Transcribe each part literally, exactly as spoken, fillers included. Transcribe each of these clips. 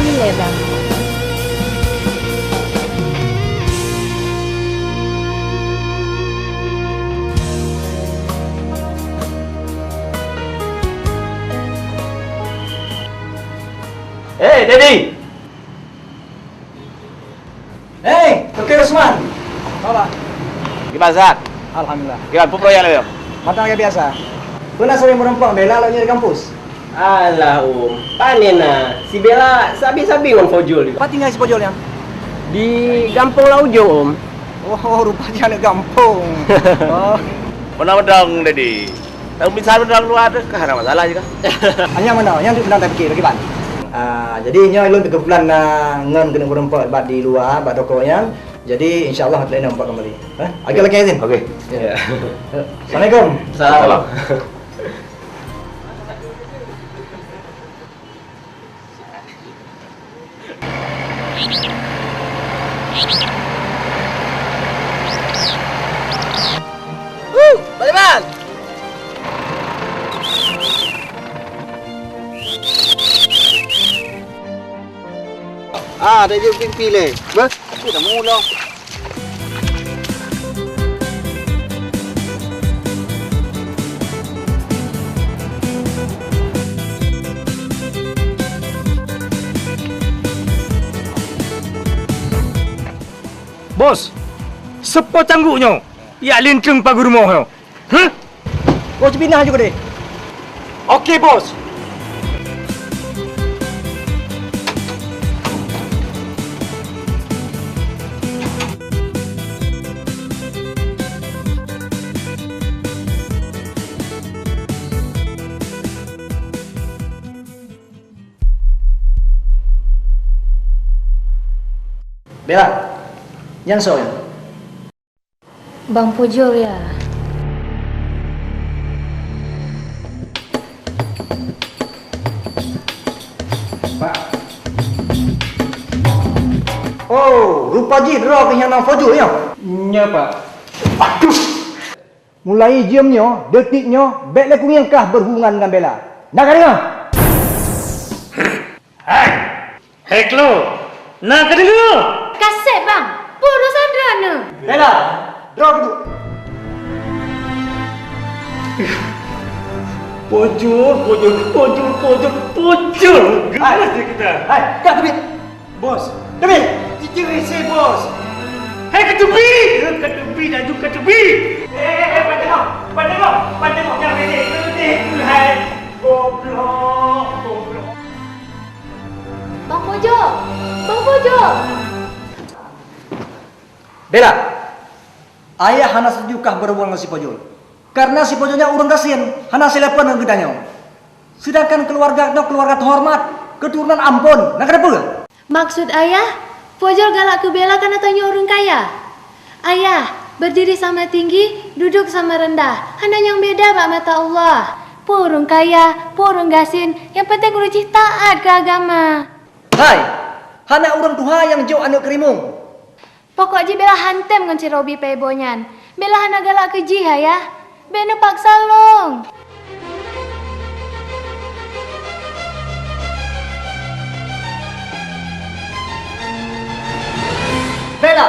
Nilai bang. Eh, Dedi! Hei, Toke Usman! Apa? Kiban sehat? Alhamdulillah. Kiban, peue proyek lagèe? Mantong lagèe biasa. Peue na sering meureumpok Bella lagèe di kampus? Alah, Um. Pane na? Si Bella sabe-sabe ngon Fojul. Pat tinggai si Fojul nyan? Di gampông Laujong, Um. Oh, rupa jih aneuk gampông. Oh. Peue na mantong, Dedi? Tapi misalnya dalam luar tu, kah ada masalah juga. Hanya mana? Yang tu pernah tak fikir bagaimana? Ah, jadi nyoe lôn kebetulan na ngon keuneuk meureumpok bak di luwa, bak toko nyan. Jadi, insya Allah, laén meureumpok kembali. Eh? Okey, okey, Izin. Okey. Ya. Assalamualaikum. Salam. Wuh, Baliman! Ah, dah jeuet pimpin lé. Bah, aku dah mula. Bos, seupôt cangguek nyoe, jak linteung pageue rumoh nyoe. Huh? Bos, pih na ju keudeh. Oke, Bos. Bella, nyang soe nyan? Bang Pujol, ya. Pak. Oh, rupa jih droe keuh nyang nan Fojul, ya? Nya, Pak. Aduh! Mulai jeuem nyoe, detik nyoe, bèk lé kungieng kah berhubungan ngon Bella. Na ka deungö? Hai! Hei, Klo! Na ka deungö? Kaseb, Bang! Peue urosan droeneuh? Bella, droe keuduek. Pojol, pojol, pojol, pojol, pojol! Hai! Geunah kita! Hai, ka teubiet! Bos! Teubiet! Jijeuet hise, Bos! Hai, ka teubiet! Ka teubiet, laju ka teubiet! Eh, eh, eh, pandai kau! Pandai kau! Pandai kau! Jangan leceh! Leceh keuh hai! Goblok! Goblok! Bang Pojol! Bang Pojol! Bella, ayah hana setuju kah berhubungan ngon si Pojol. Karena si Pojol nyan ureueng gasien, hana sileupon ngon geutanyoe. Sedangkan keluarga nyoe keluarga teuhoreumat, keuturonan Ambon, na keuneuk peue? Maksud ayah, Pojol galak keu Bella karena tanyoe ureueng kaya? Ayah, berdiri sama tinggi, duduk sama rendah, hana nyang beda bak mata Allah. Peue ureueng kaya, peue ureueng gasien, nyang penting ureueng jih taat keu agama. Hai! Hana ureueng tuha nyang jok aneuk keurimong. Pokok jih Bella han tem ngon si Robi Pebo nyan. Bella hana galak keu jih, Ayah. Bèk neupaksa lôn. Bella,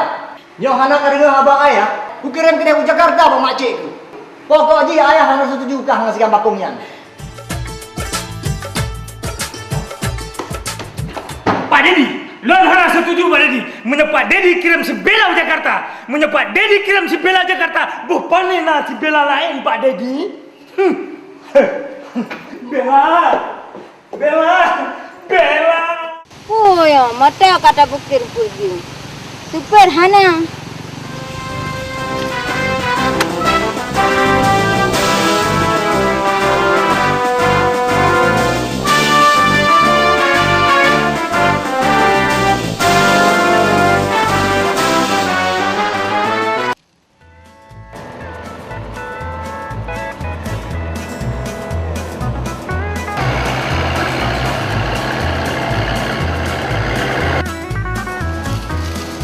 nyoe hana ka deungö haba ayah, kukirém keudeh u Jakarta bak makcik keuh. Pokok jih ayah hana setuju kah ngon si Gambakong nyan. Pak Dedi, lôn hana setuju, Pak Dedi. Meunyoe Pak Dedi kirém si Bella u Jakarta, meunyoe Pak Dedi kirém si Bella Jakarta, boh pane na si Bella laén, Pak Dedi? Hmm. Bella! Bella! Bella! Puyoe, moto ka tabukir puju. Supet hana.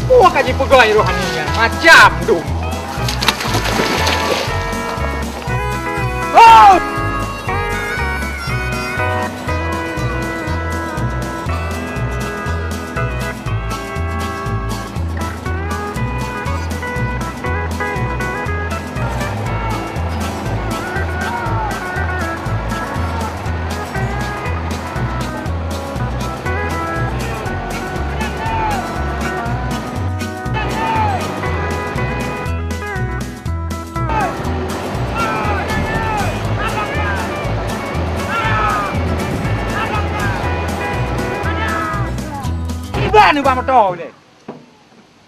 Wah, ka jipeugah rohani nyan macam dum. Oh! Bak moto ni.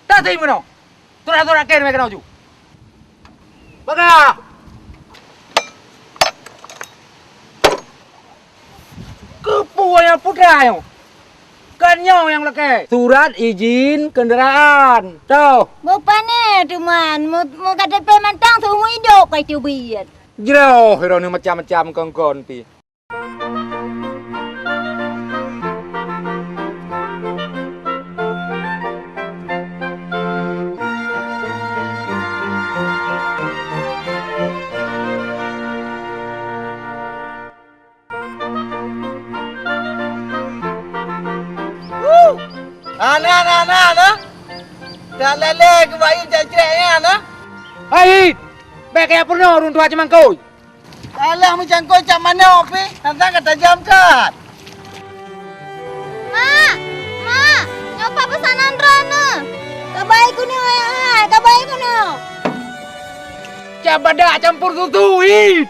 Tasi meunoe. Surat-surat keu meunoe ju. Bagah! Keupeue nyang putra nyoe? Kan nyoe nyang lakée. Surat izin kendaraan. Toh. Meupané teuma, meu-, meu K T P mantong seumeu idop ka teubiet. Jroh, droeneuh macam-macam kon-kon pih. Ana, ana, ana, ana. Tak lé-lé keu bayi cak crek nyan, ah. Hai, Hit! Bèk kajak peurunoe ureueng tuha cimangkôi. Salah meucangkôi cak manok pih, tantang ka tajam that. Mak! Mak! Nyoe pat peusanan droeneuh? Kabai keunoe, ayah hai, kabai keunoe. Cak badak campur susu, Hit!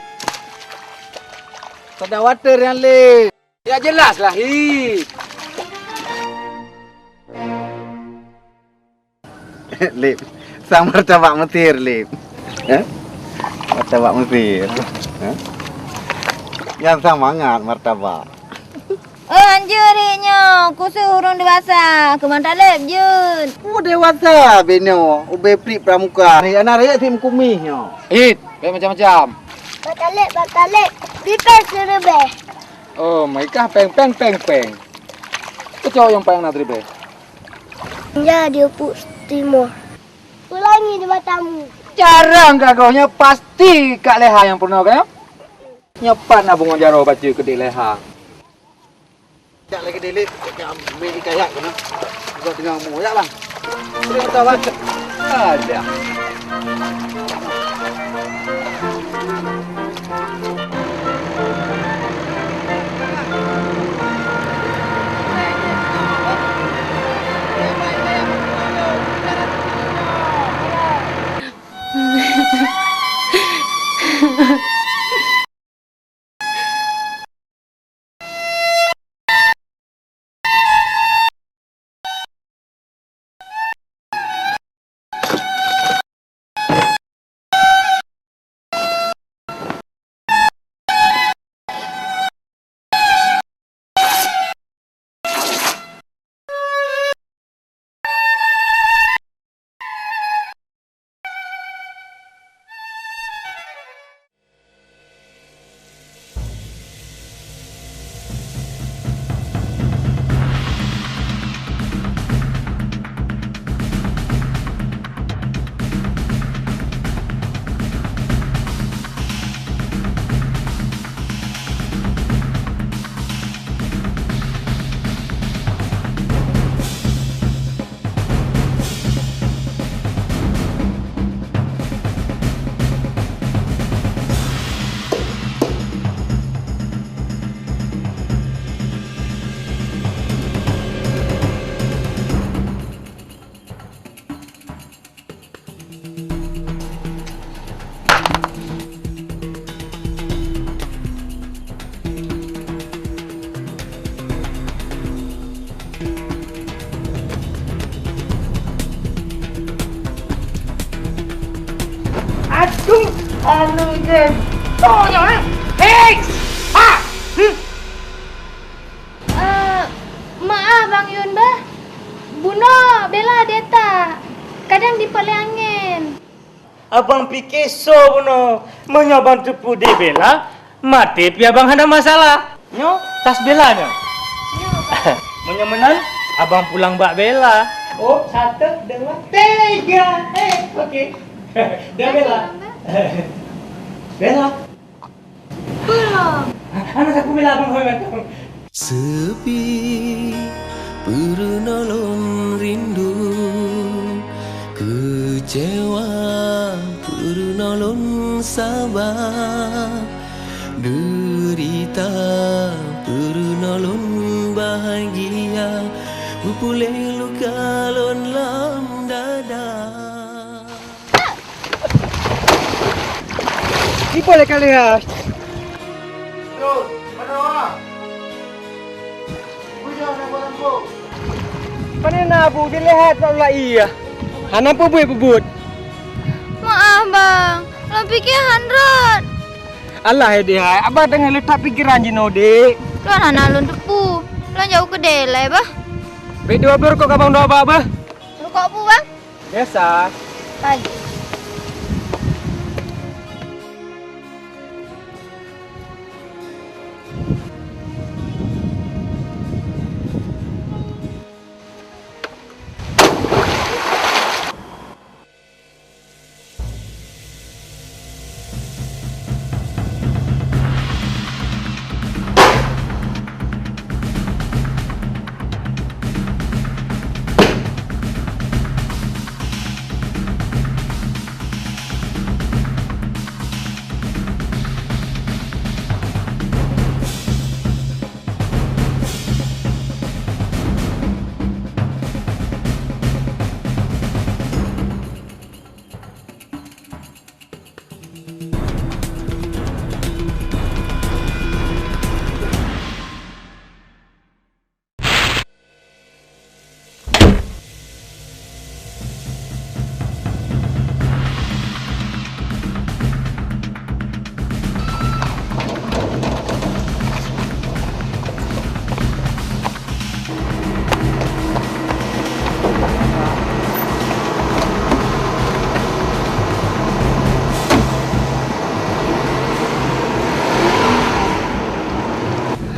Kada water nyan lé. Ya jelas lah, Hit. Lip, sang martabak Mesir, Lip. Hah? Martabak Mesir. Hah? Nyan sang mangat martabak. Oh, hanjeuet Hit nyoe, khusus ureueng dewasa, keu meutaleb jeuet. Oh, dewasa binoe, ubé prik pramuka. Hei, anak rakyat sit meukumih nyoe. Hit, bèk macam-macam. Bak taleb, bak taleb, bipèng siribèe. Oh, meukah pèng, pèng, pèng, pèng. Keucok nyang payang na siribèe. Ya, di upuk timoh. Pelangi di matamu. Jarang ka goh nyoe, pasti Kak Leha nyang peurunoe kan? Nyoe pat na bungong jaroe bacut keu Dek Leha. Jak lagèe dilèe, jak ambil hikayat keunoe. Bukan tengah umur, jak bang. Boleh minta bang? Ada. Aduh, anu je. Toh nyoe, eh. Hei! Ha! Hmm. Eh, maaf, Bang Yun bah. Bunoe Bella dita. Kadang dipaleng angén. Abang pike soe bunoe? Meunyoe abang teupeu dek Bella, maté pih abang hana masalah. Nyoe tas Bella nyoe. Meunyoe meunan, abang pulang bak Bella. Oh, satu, dua, tiga. Eh, oke. Dah Bella. Bella. Peue lom? Hana sapeue bela abang hôi mantong. Seupi, peurunoe lôn rindu, keucewa, peurunoe lôn saba, deurita, peurunoe lôn bahagia, meupuléh luka lôn lam dada. Ipo lé kalian? Terus, pada orang. Bujang dan barang bom. Pane na bu, dileuhat Pak Ulai ya. Hana peubuet-peubuet. Maaf bang, lôn pike han rot. Alah hai deh hai, abah teungoh leutak pikeran jinoe dek. Lôn hana lôn teupeue. Lôn jak u keudè ilèe bah. Bèk dua bloe rukok abang dua bak bah. Rukok peue bang? Biasa. Baik.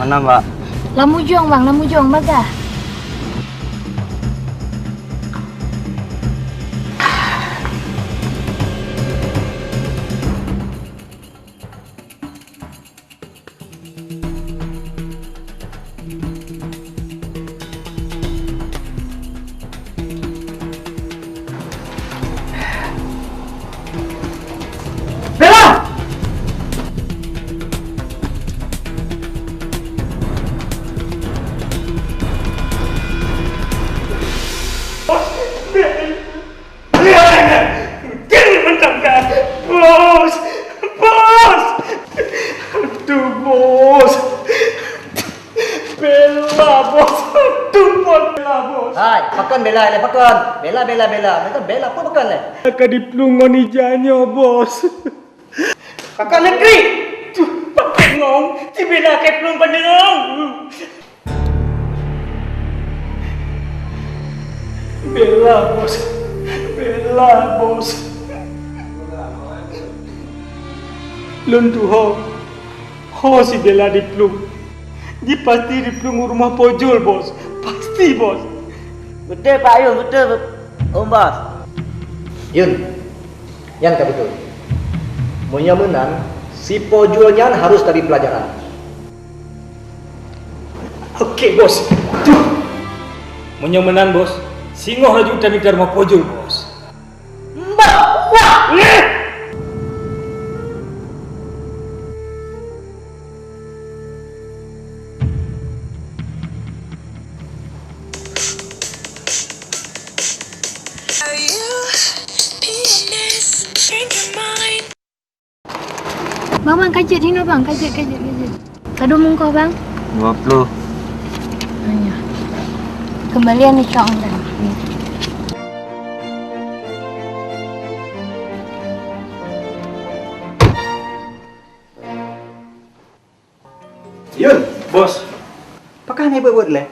Mana, Mbak? Lam ujong, Bang, lam ujong, bagah. Bella! Bos, Bella! Jangan mentang-mentang, Bos! Bos! Aduh, Bos! Bella, Bos! Aduh, Bos! Bella, Bos! Hai, pakon Bella lé, pakon? Bella, Bella, Bella. Meunan Bella peue pakon lé? Ka diplueng ngon ija nyoe, Bos. Kakak negeri! Tuh, pakon ngong, si Bella ka iplueng pandang. Bella, Bos. Bella, Bos. Lôn tuho, ho si Bella diplueng. Jih pasti diplueng u rumoh Po Jol, Bos. Pasti, Bos. Beutôi, Pak Yun, beutôi, Om Bos. Yun, nyan ka beutôi. Meunyoe meunan, si Po Jol nyan harôh tabri peulajaran. Oke, Bos. Tuh. Meunyoe meunan, Bos, singoh laju tamita rumoh Po Jol, Bos. Mbah! Wah! Eh! Bang, bang, ka jeuet hinoe, bang. Ka jeuet, ka jeuet, ka jeuet. Kado mungkoh, bang? Dua puluh. Hanya. Kembalian ni, Cong, bang. Yun, Bos. Pakon hana buet-buet lé?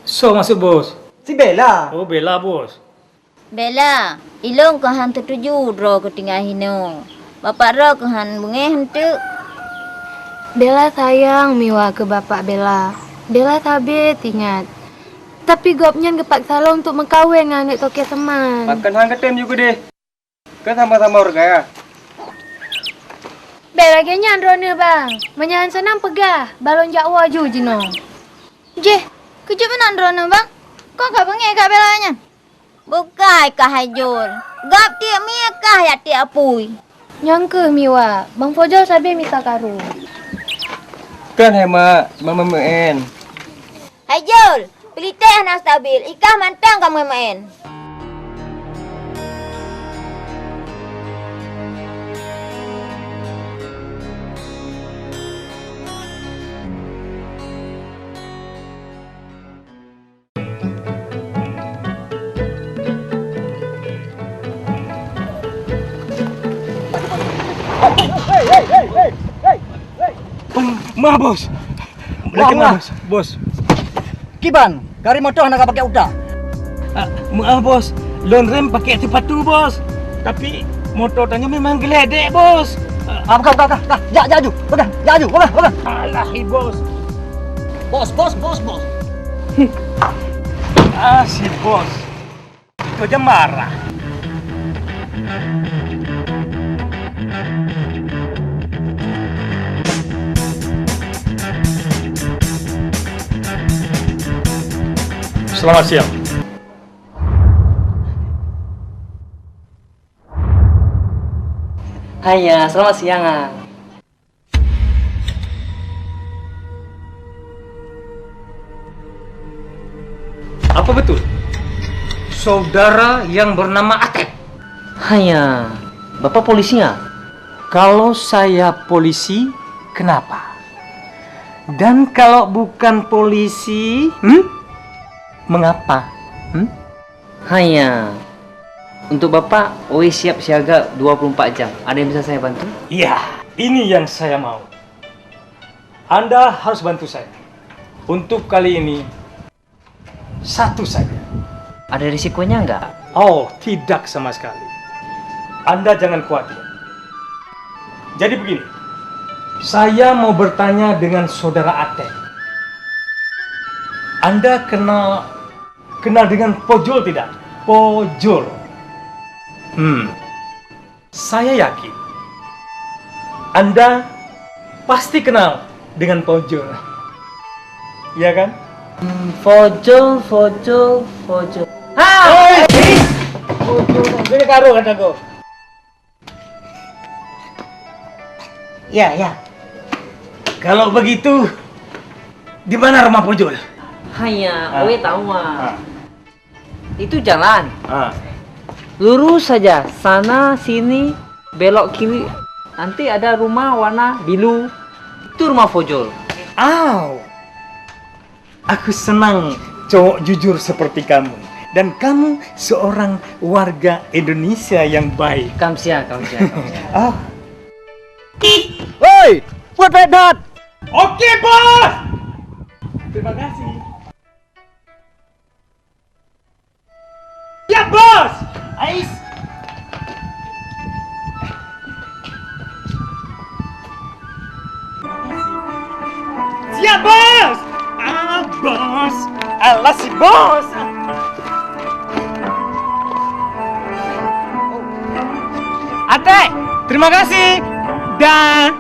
Soe maksud Bos? Si Bella. Oh, Bella, Bos. Bella, ilôn keuh han teutuju droe keuh tinggai hinoe. Bapak droe keuh han beungéh eunteuk. Bella sayang Miwa keu bapak Bella. Bella sabe teuingat. Tapi gobnyan geupaksa lôn untuk meukawen ngon aneuk toke Seman. Pakon han katem ju keudeh. Kan sama-sama orang kaya. Bèk lagèe nyan droeneuh, Bang. Meunyo han seunang peugah, bah lôn jak woe ju jinoe. Jeh, keujeuet meunan droeneuh, Bang. Kon ka beungéh kah Bella nyan? Bukai kah hai Jol. Gab tiek mie kah jak tiek apui. Nyan keuh Miwa, Bang Fojol sabe mita karu. Kan hai mak, mama meu'en. Hai Jol, peulitèe hana stabil, i kah mantong kamoe meu'en. Maaf, Bos. Maaf, maaf. Bos. Kiban, gari moto hana ka pakai utak. Ah, maaf, Bos. Lôn rem pakai sepatu, Bos. Tapi moto tanyoe memang geuledek, Bos. Ah, pegang, pegang, pegang. Jak, jak laju. Pegang, jak laju. Pegang, pegang. Alah, hi, Bos. Bos, bos, bos, bos. Ah, si Bos. Itu aja marah. Selamat siang. Haiya, selamat siang, ah. Apa betul? Saudara yang bernama Atep? Haiya, Bapak polisi, ah? Kalau saya polisi, kenapa? Dan kalau bukan polisi, hmm? Mengapa? Hmm? Haiya. Untuk Bapak, O W siap siaga dua puluh empat jam. Ada yang bisa saya bantu? Iya, ini yang saya mau. Anda harus bantu saya. Untuk kali ini, satu saja. Ada risikonya nggak? Oh, tidak sama sekali. Anda jangan khawatir. Jadi begini, saya mau bertanya dengan Saudara Atep. Anda kenal Kenal dengan Pojol tidak? Pojol. Hmm. Saya yakin Anda pasti kenal dengan Pojol. Iya kan? Hmm, Pojol, Pojol, Pojol. Ha! Hei! Pojol, ini karo kata kau. Ya, ya. Kalau begitu, di mana rumah Pojol? Haiya, ah, Oe tahu, ah. Ah. Itu jalan. Ah. Lurus saja, sana sini, belok kiri. Nanti ada rumah warna biru. Itu rumah Pojol. Aw. Aku senang cowok jujur seperti kamu. Dan kamu seorang warga Indonesia yang baik. Kamsia, kamsia, kamsia. Ah. Hei, buat pedat. Oke, Bos. Terima kasih. Siap, Bos! Ais! Siap, Bos! Ah, Bos! Alah si Bos! Até, terima kasih! Dah!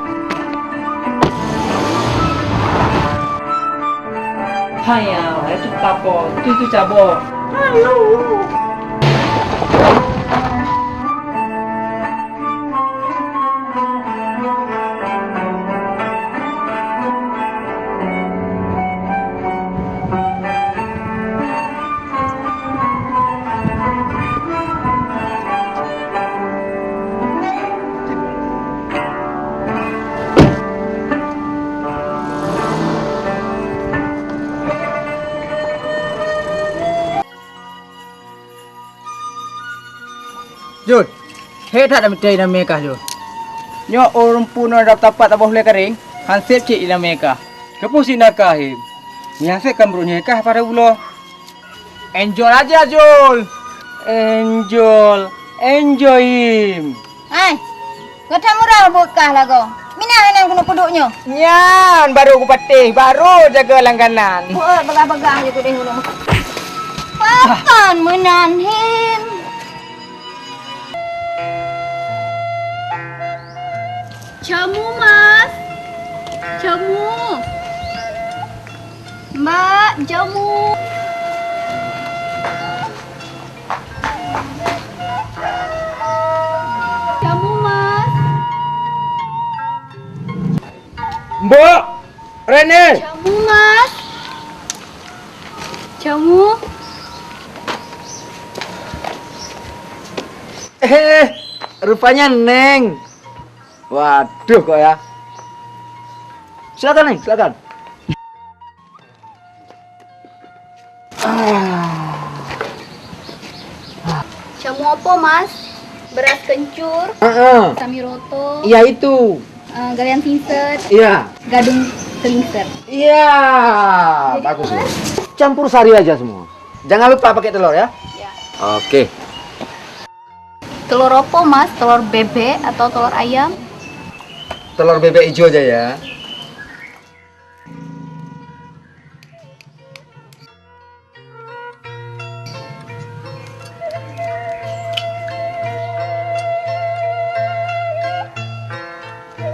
Haiya, itu tapo, itu, itu cabo. Halo. Jul, hé that na mita inan mé kah, Jul. Nyoe ureueng pue nyoe dap tapat saboh ulée karéng, han sép cit inan mé kah. Keupeue sit na kah, Him? Nyang sép ka meurôh nyoe kah pada ulo. Enjoy aja, Jul. Enjoy, enjoy, Him. Hai, gata murah buet kah lagoe. Minah inan keuneuk peuduek nyoe. Nyan baru kupatéh, baru jaga langganan. Buet bagah-bagah je kudeh ulôn. Pakon meunan, Him? Jamu, Mas. Jamu. Mbak, jamu. Jamu, Mas. Mbok, Rene. Jamu, Mas. Jamu. Eh, rupanya Neng. Waduh, kok ya. Silakan, Neng, silakan. Ah. Jamu apa, Mas? Beras kencur, heeh, samiroto. Iya, itu. Eh, galian singsét. Iya. Gadung selingsét. Iya, bagus ya. Campur sari aja semua. Jangan lupa pakai telur ya. Ya. Oke. Telur apa, Mas? Telur bebek atau telur ayam? Telur bebek hijau aja ya.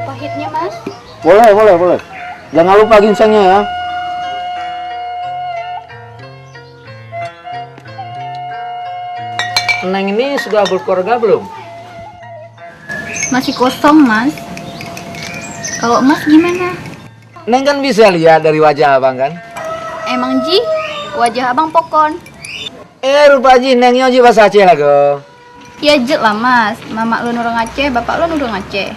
Pahitnya, Mas. Boleh, boleh, boleh. Jangan lupa ginsengnya ya. Neng ini sudah berkeluarga belum? Masih kosong, Mas. Kalau Mas gimana? Neng kan bisa lihat dari wajah abang kan? Emang jih, wajah abang pokon. Eh, rupa jih Neng nyoe jih bahasa Aceh lagoe. Ya jeuet lah, Mas. Mamak lôn ureueng Aceh, bapak lôn ureueng Aceh.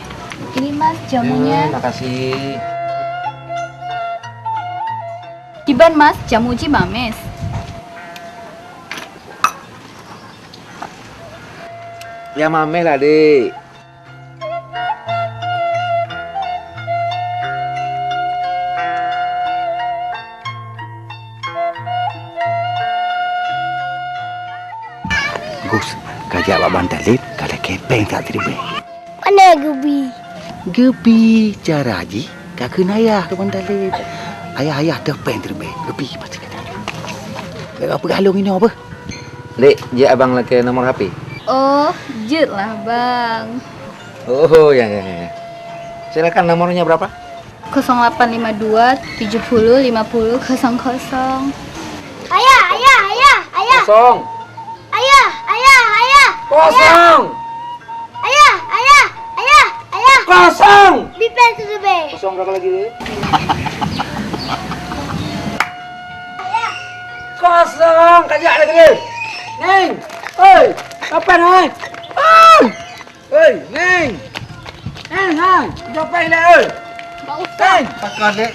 Ini, Mas, jamunya. Hmm, makasih. Kiban, Mas, jamu jih mames. Ya mames lah, Dik. Gus, kajak bak Bang Talib, ka lakée péng that siribée. Pane geubi? Geubi cara jih ka kheun ayah keu Bang Talib. Ayah-ayah teuh péng siribée, geubi pasti ka jeuet. Gak peugah lôn inoe beuh. Dek, jeuet abang lakée nomor H P? Oh, jeuet lah, Bang. Oh, ya, ya, ya. Silakan, nomornya berapa? Kosong delapan lima dua tujuh puluh lima puluh kosong kosong. Ayah, ayah, ayah, ayah. Kosong. Ayah, ayah, ayah, ayah. Kosong. Ayah, ayah, ayah, ayah. Kosong. Bipeng tu lebih. Kosong berapa lagi, Dek? Kosong, kajak lagi, Dek. Neng, oi, kapan, hai? Ah! Hei, Neng! Neng, hai! Japai lé, oi! Pak Ustaz! Neng! Pakon, Dek.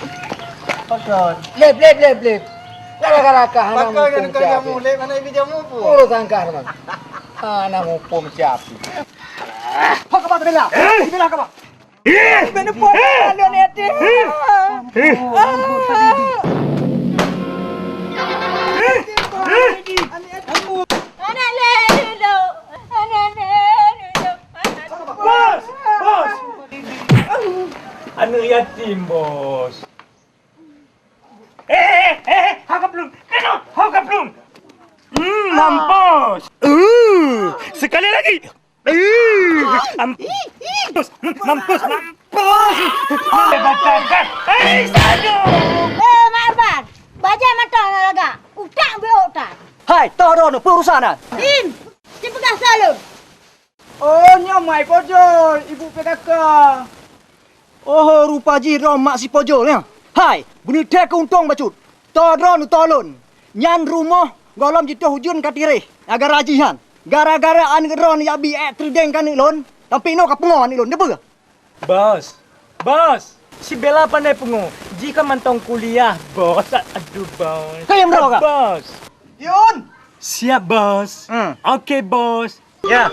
Pakon. Lep, lep, lep, lep. Gara-gara kah hana muphom siapa. Lep, hana ibi jamu pun. Urusan kah, Bang. Hana muphom siapa. Hak apa tu bela? Bela apa? Bela pun, bela ni, hati. Anak lé dulu. Anak lé dulu. Bos! Bos! Aneuk yatim, Bos. Eh, eh, eh, eh, haka belum. Kena, haka belum. Hmm, mampus. Uh, sekali lagi. Uh, mampus. Mampus, mampus. Eh, sadoh. Eh, Mak Arban. Bajai mata na lagak. Utak beok tan. Hai, toh droeneuh, peue urusan na? Im, sipeugah saleuem. Oh, nyoe mai Pojol, ibu P K K. Oh, rupa jih droe mak si Pojol nyan. Hai, beuneuthée keuntông bacut. Toh droeneuh toh lôn. Nyan rumoh gohlom jitôh ujeuen ka tiréh. Gara-gara jih nyan. Gara-gara aneuk droeneuh jak bi ék trideng keu aneuk lôn, sampoe inoe ka pungo aneuk lôn. Neupeu? Bos, bos, si Bella pandai pungo. Jih ka mantong kuliah, bos. Aduh, bos. Kayém droe ka? Bos. Yun! Siap, bos. Hmm. Oke, bos. Ya.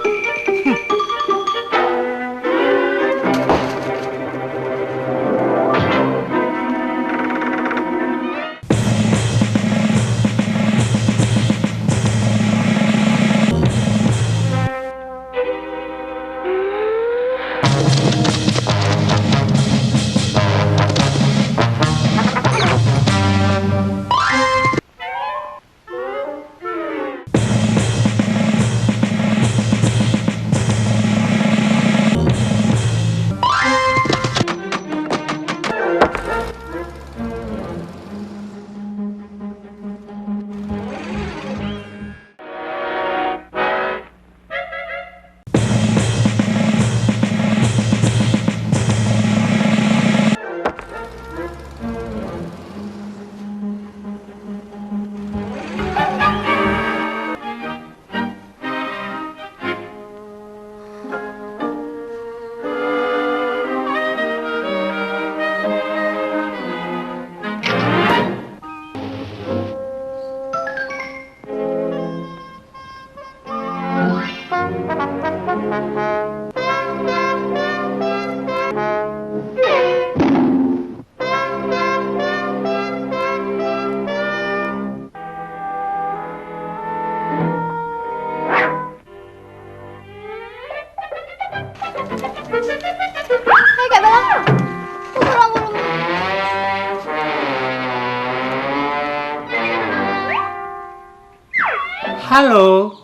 Hello?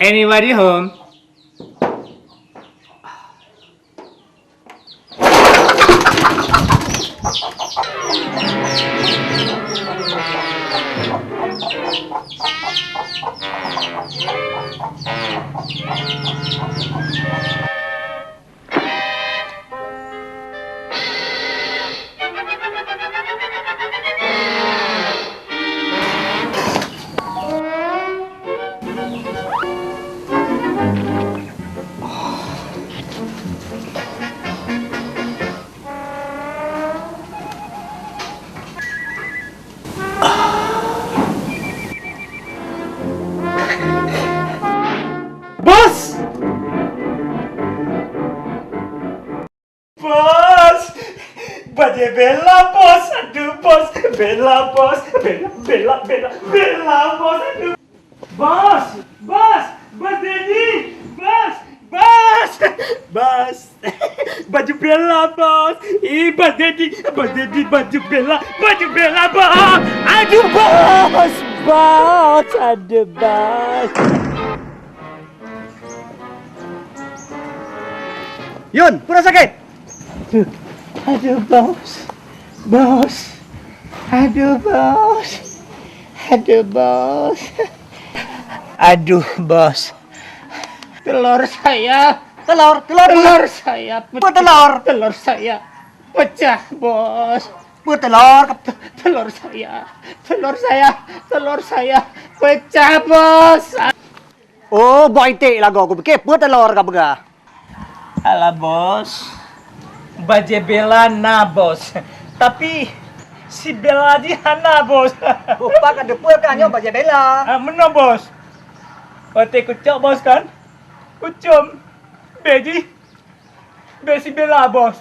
Anybody home? Bos! Bos! Bajèe Bella, Bos! Aduh, Bos! Bella, Bos! Bella, Bella, Bella, Bella, Bos! Aduh! Bos! Bos! Bos Dedi! Bos! Bos! Bos! Baju Bella, Bos! Ih, Bos Dedi! Bos Dedi, baju Bella! Baju Bella, Bos! Aduh, Bos! Bos! Aduh, Bos! Yun, peue sakét? Aduh, aduh, Bos. Bos. Aduh, Bos. Aduh, Bos. Aduh, Bos. Telur saya. Telur, telur, telur saya. Peue telur? Telur saya pecah, Bos. Peue telur? Telur saya. Telur saya. Telur saya pecah, Bos. Oh, boh iték lagoe, kupiké peue telor ka peugah. Alah, Bos. Bajèe Bella na, Bos. Tapi, si Bella jih hana, Bos. Oh, pat ka teupeue kah nyoe bajèe Bella? Ah, meunoe, Bos. Watèe kucok, Bos, kan? Kucom. Bèk jih. Bèk si Bella, Bos.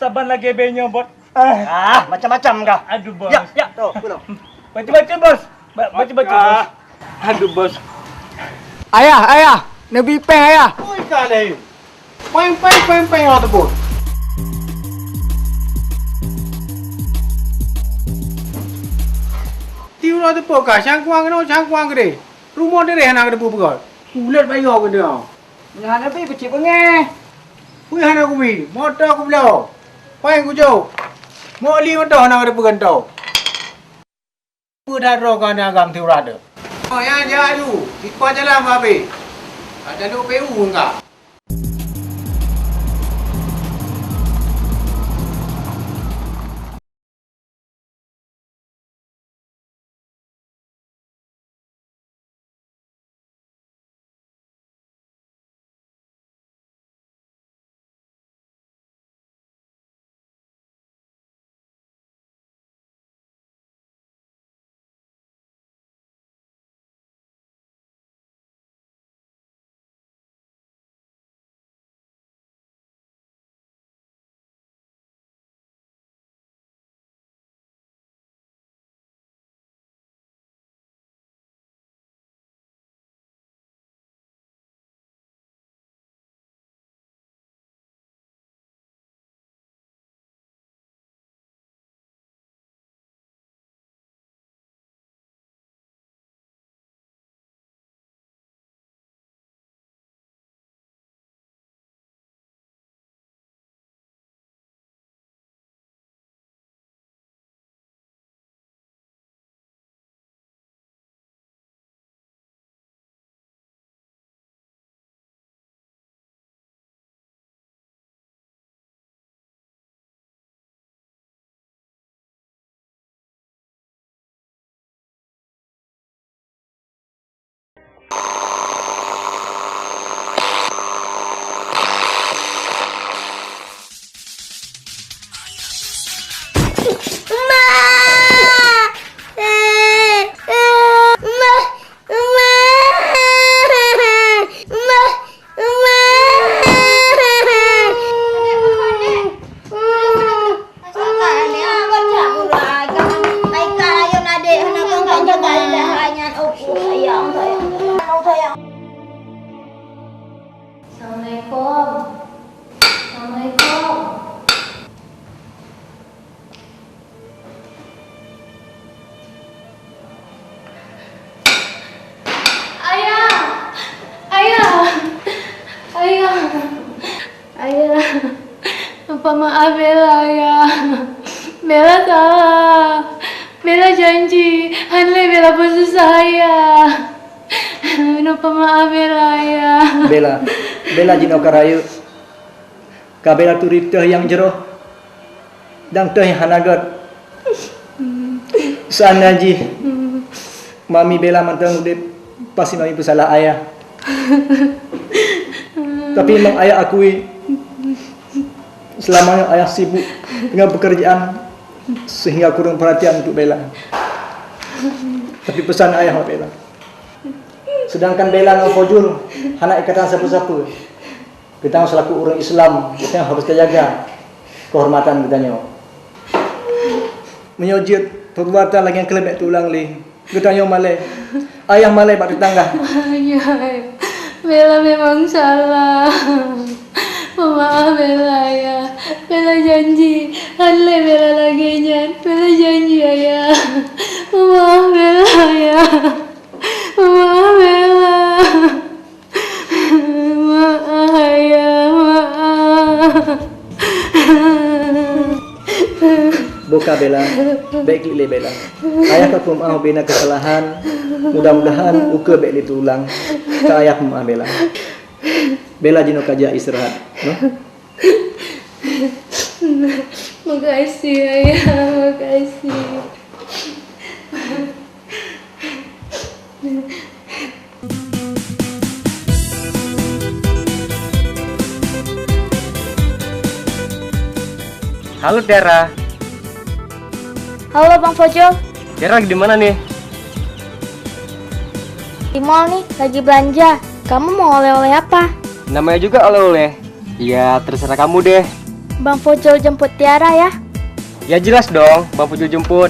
Saban lagèe bèk nyoe, Bos. Ah. Ah, macam-macam kah? Aduh, Bos. Ya, ya, tu, pulang. Baca-baca, Bos. Ba-, baca-baca, Bos. Aduh, Bos. Ayah, ayah, neubi péng, ayah. Oi, ka lé. Péng, péng, péng, péng, uroe teupôt. Ti uroe teupôt kah, cangkuang keunoe, cangkuang keudeh. Rumoh direh hana kateupeue peugöt. Ulèt bayoe keunoe. Meunyoe hana bi, peucit beungèh. Peue hana kubi? Moto kubloe. Péng kujok. Mok li moto hana kateupeue gantoe. Peue that droe keuhai agam siuroe teuh. Oh, nyan jak aju. Dikeue jalan babeh. Ka taduek P U engka. Pamaaf Bella, Ayah. Bella salah. Bella janji, hana lé Bella peususah Ayah. Pamaaf Bella, Ayah. Bella, Bella jinoe ka rayeuk. Ka Bella turi teuh nyang jroh dan teuh nyang hana gét. Seandai jih Mami Bella mantong udeb, pasti Mami peusalah Ayah. Tapi memang Ayah akui, selama nyoe Ayah sibuk dengan pekerjaan sehingga kurang perhatian untuk Bella. Tapi pesan Ayah bak Bella, sedangkan Bella ngon Fojul hana ikatan sapeue-sapeue. Geutanyoe selaku ureuëng Islam, geutanyoe harôh tajaga keuhormatan geutanyoe. Meunyoe jeuet peubuatan lagée nyan keuleubeh teulang lé, geutanyoe malée. Ayah malée bak teutangga. Ayah, Bella memang salah. Pamaaf Bella, Ayah. Bella janji, hana lé Bella lagée nyan. Bella janji, Ayah. Pamaaf Bella, Ayah. Pamaaf Bella. Maaf, Ayah, maaf. Boh ka Bella, bék klik lé Bella. Ayah ka peumaaf bina keusalahan. Mudah-mudahan ukeue bék lé teulang. Ka Ayah peumaaf Bella. Bella jinoe ka jak istirahat, noh. Makasih, Ayah, makasih. Halo, Tiara. Halo, Bang Fojol. Tiara lagi di mana nih? Di mall nih, lagi belanja. Kamu mau oleh-oleh apa? Namanya juga oleh-oleh. Ya, terserah kamu deh. Bang Fojol jemput Tiara ya? Ya jelas dong, Bang Fojol jemput.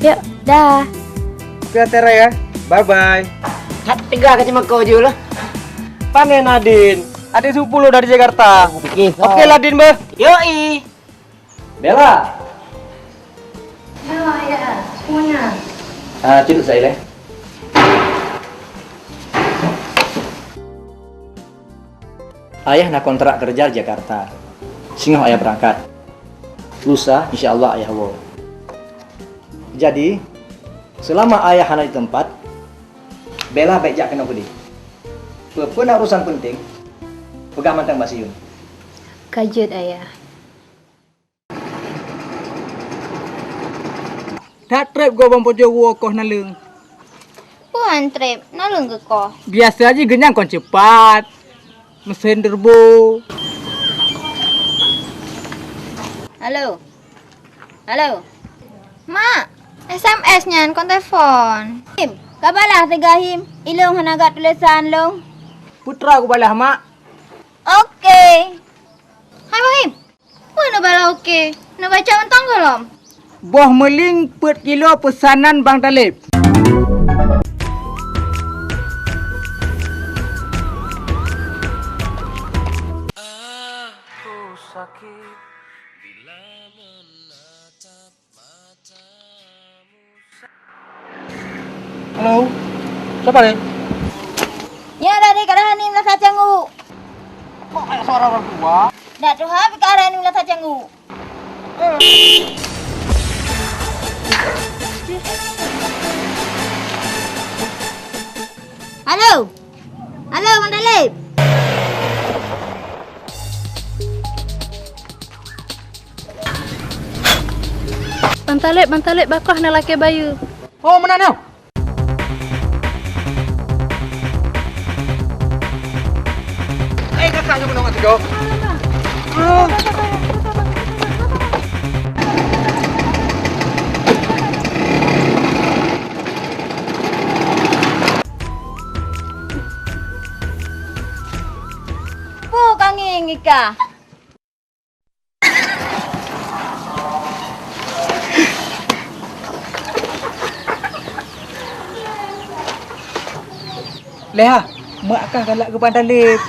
Yuk, dah. Oke, Tiara ya. Bye-bye. Hat teuga kacamata Fojol lah. Pane Nadin, adik sepupu lo dari Jakarta. Oke, Oke, Ladin, beh. Yoi. Bella. Halo, Ayah. Semuanya. Ah, cuduk saya deh. Ayah na kontrak kerja di Jakarta. Singoh Ayah berangkat. Lusa, insya Allah Ayah woe. Jadi, selama Ayah hana di tempat, Bella bék jak keunoe keudeh. Peue-peue na urusan penting, peugah mantong bak si Yun. Ka jeuet, Ayah. That treb gob Bang Pojo woe koh naleueng. Peue han treb, naleueng geukoh. Biasa jih geunyang kon ceupat. Meusén turbo. Halo. Halo. Mak, S M S nyan kon telepon. Him, ka balah teuga Him. Ilong hana gat tulésan lôn. Putra kubalah, Mak. Oke. Hai, Bang Him. Peue neubalah oke? Neubaca mantong gohlom? Boh meulieng peuet kilo peusanan Bang Taleb. Aku sakit bila menatap matamu. Halo, siapa nih? Ya, dari keadaan ini merasa canggung. Kok kayak suara orang tua? Ndak tuha, tapi keadaan ini merasa canggung. Halo. Halo, Bang Talib. Bang Talib, Bang Talib, bakoh na lakée bayeue. Oh, meunan nyoe. Eh, kakak, jom dong, Atigo. Peue ka ngieng ika? Leha, mak kah galak keu Bang Talib.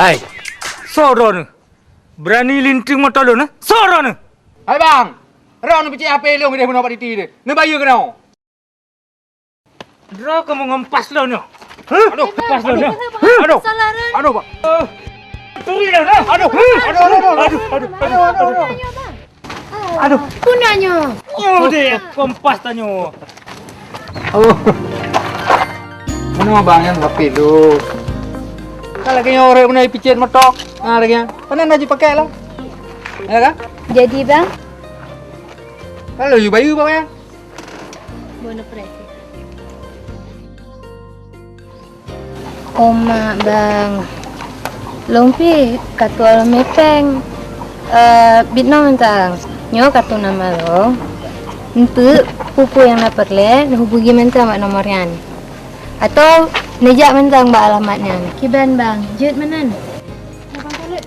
Hai, soe droeneuh? Beurani linteung moto lôn, eh? Soe droeneuh? Hai bang, droeneuh picék H P lôn deh bunoe bak titi deh. Neubayeue keunoe. Droe kamoe ngon pas lôn nyoe. Hah? Aduh, pas lôn nyoe. Aduh. Aduh, bang. Turi dah, dah. Aduh, aduh, aduh, aduh. Aduh, aduh, aduh, aduh. Aduh. Puna nyoe. Nyoe deh, kompas tanyoe. Oh. Mana abang yang H P tu? Kalau kayaknya orang pernah picit motor, ha, lagi. Pernah nak pakai lah. Ya kan? Jadi, Bang? Kalau you bayu, Bang, ya? Bono preh. Oma, Bang. Lôn pih ka tuwoe lôn mè péng. Eh, bit noe mantong. Nyoe kartu nama lôn. Eunteuk peue-peue nyang na peureulèe, neuhubungi mantong bak nomor nyan. Atau neujak mantong bak alamat nyan. Kiban, Bang, jeuet meunan.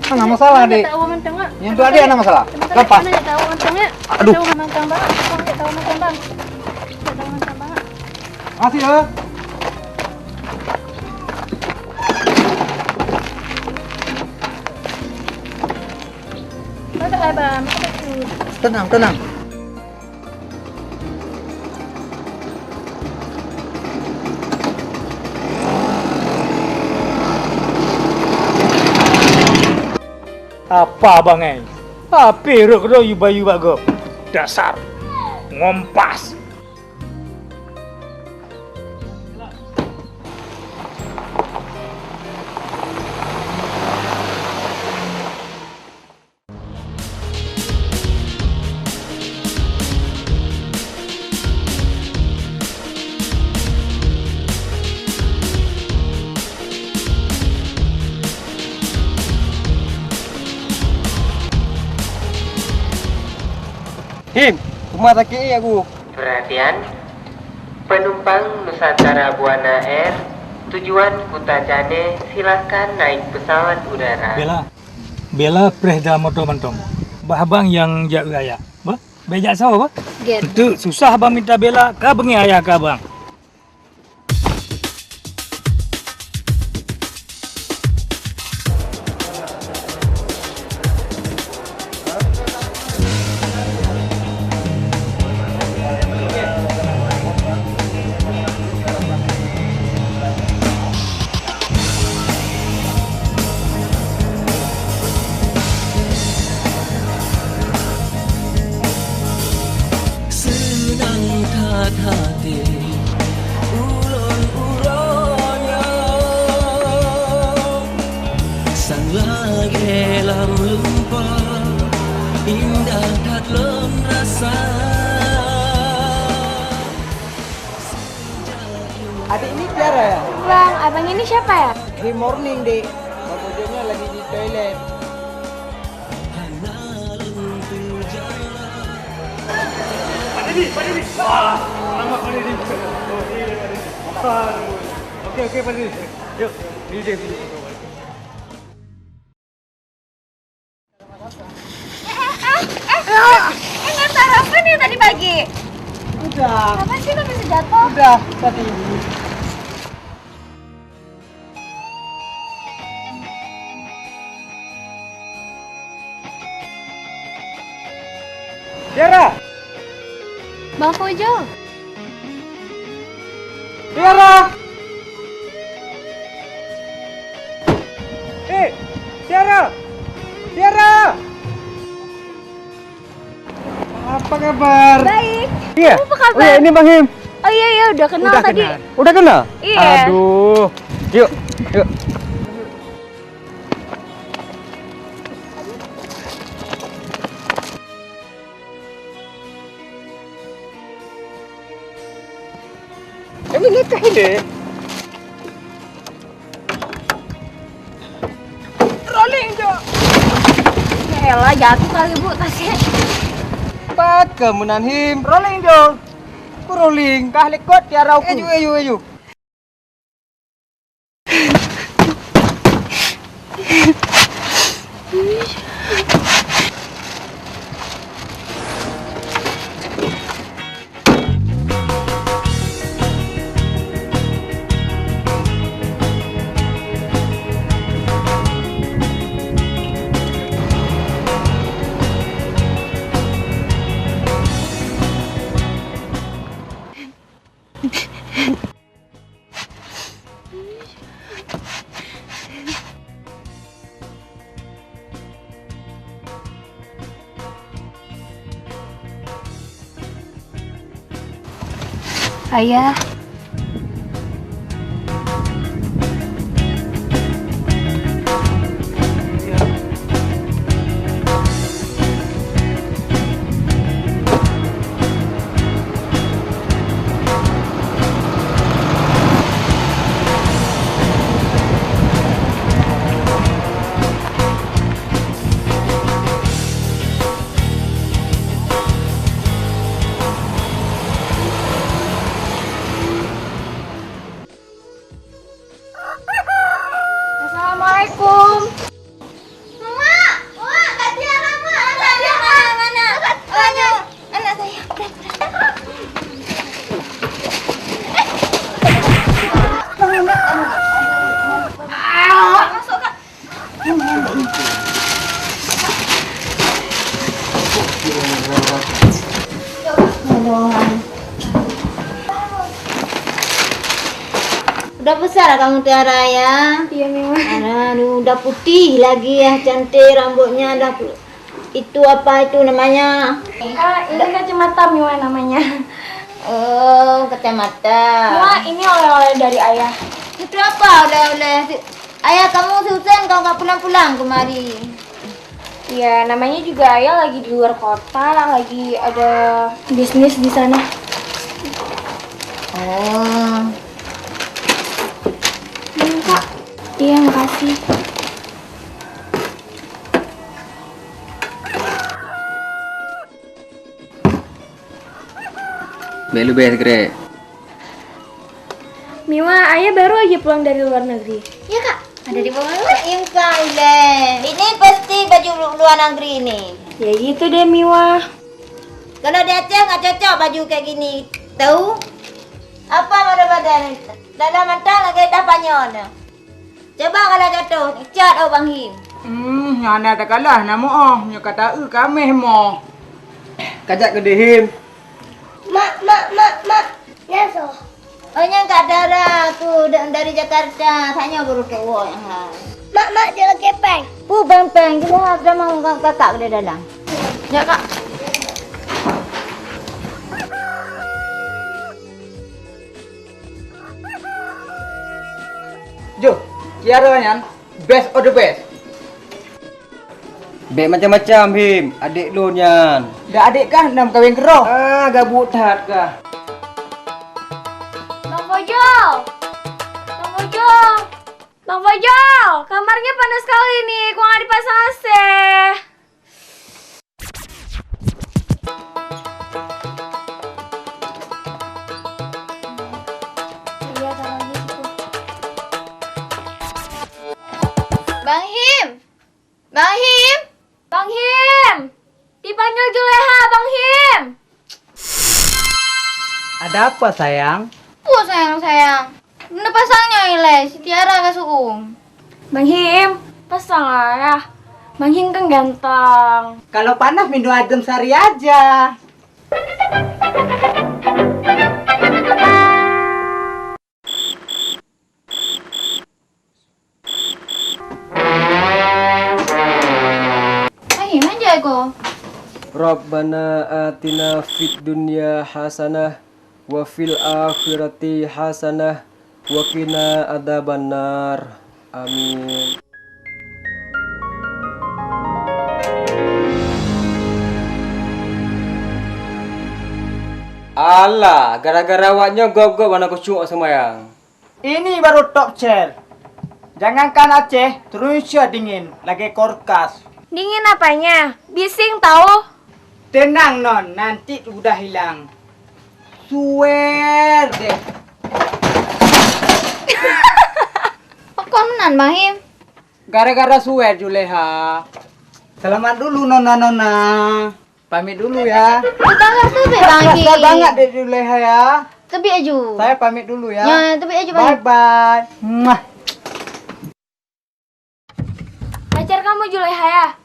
Hana masalah, Dek. Yang tu ada hana masalah. Gampang. Aduh. Makasih, ya. Tenang, tenang. Apa bangai? Api rot keudroe yue bayeue bak gob. Dasar ngompas. Him, rumah sakit ni aku. Perhatian, penumpang Nusantara Buana Air tujuan Kuta Cande, silakan naik pesawat udara. Bela. Bela preh da moto mantong. Bah abang nyang jak ayah. Bah, bèk jak sawoe, bah. Get. Enteuk susah abang minta bela, ka beungèh ayah keu abang. Seunang that até ulôn uroe nyoe, sang lagèe lam lumpah, indah that lôn rasa. Adik ini Tiara ya? Bang, abang ini siapa ya? Good morning, Dek. Bang Ujungnya lagi di toilet. Pak Dedi, Pak Dedi. Wah, alamak Pak Dedi. Oke, Pak Dedi. Oke, oke, Pak Dedi. Yuk, ini dia. Eh, eh, eh, eh, eh, nggak sarapan ya tadi pagi? Udah. Apa sih, kok bisa jatuh? Udah, tadi. Tiara! Bang Fojo! Tiara! Eh, Tiara! Tiara! Apa kabar? Baik. Iya? Kamu apa kabar? Oh, iya, ini Bang Him. Oh iya, iya, udah kenal tadi. Udah kenal? Iya. Aduh. Yuk, yuk. Kami nikah ini. Rolling, Jo. Ya elah, jatuh kali, Bu, tasnya. Pat keuh meunan, Him. Rolling, Jo. Ku rolling, kah likot tiara uku. Aju, aju, aju. Ayah. Assalamualaikum. Mak, mak, gantian mak, gantian mak. Mana, mana? Anak, anak saya. Masuk, Kak. Udah besar kamu, Tiara, ya? Iya, Mima. Aduh, udah putih lagi ya, cantik rambutnya dah. Itu apa itu namanya? Kak, ini kacamata Mima namanya. Oh, kacamata. Mima, ini oleh-oleh dari Ayah. Itu apa oleh-oleh? Ayah kamu si Husen kau nggak pulang-pulang kemari? Iya, namanya juga Ayah lagi di luar kota, lagi ada bisnis di sana. Oh. Ini, Kak. Iya, makasih. Bèk leubeh sikrek. Mima, Ayah baru aja pulang dari luar negeri. Ya, Kak. Ada di bawah. Engkai lé. Ini pasti baju lu-, luar negeri ni. Ya gitu deh, Mima. Kalau di Aceh nggak cocok baju kayak gini. Tahu? Apa pada badan? Dalam mantong lagi dah panyol. Cuba kalau jatuh, cat oh Bang Him. Hmm, hana takalah na moh, nyoe ka taeu kaméh moh. Kajak keudeh Him. Mak, mak, mak, mak. Nyan soe? Oh, nyan Kak Dara tu da-, dari Jakarta. Tanyoe baru teuwoe nyan hai. Mak, mak, jalan kepeng. Pu bang peng, kita ada mau kakak ke dalam. Ya, Kak. Joh, Tiara nyan best of the best. Bèk macam-macam, Him, adék lôn nyan. Dak adék kah, nam kawin keudroe? Ah, gabuk that kah. Bang Fojo! Bang Fojo! Bang Fojo! Kamarnya panas sekali nih, kok nggak dipasang A C? Bang Him! Bang Him! Bang Him! Dipanggil Juleha, Bang Him! Ada apa, sayang? Apa, sayang, sayang? Mana pasangnya ilai, si Tiara ka suung. Bang Him, pasang lah ya. Bang Him kan ganteng. Kalau panas minum adem sari aja. Hai, manja ko. Rabbana atina fid dunya hasanah wa fil akhirati hasanah wa qina adzabannar. Amin. Alah, gara-gara awak nyoe gob-gob hana khusyuk seumayang. Ini baru top chair. Jangankan Aceh, Indonesia dingin, lagèe kulkas. Dingin apanya? Bising tahu. Tenang, Non, nanti udah hilang. Swear deh. Pakon nan, Bang Him? Gara-gara swear, Juleha. Selamat dulu, nona-nona. Pamit dulu ya. Tetangga teubiet, Bang Him. Makasih banget deh, Juleha ya. Teubiet aju. Saya pamit dulu ya. Ya, teubiet aju, Bang Him. Bye-bye. Muah. Pacar kamu Juleha ya?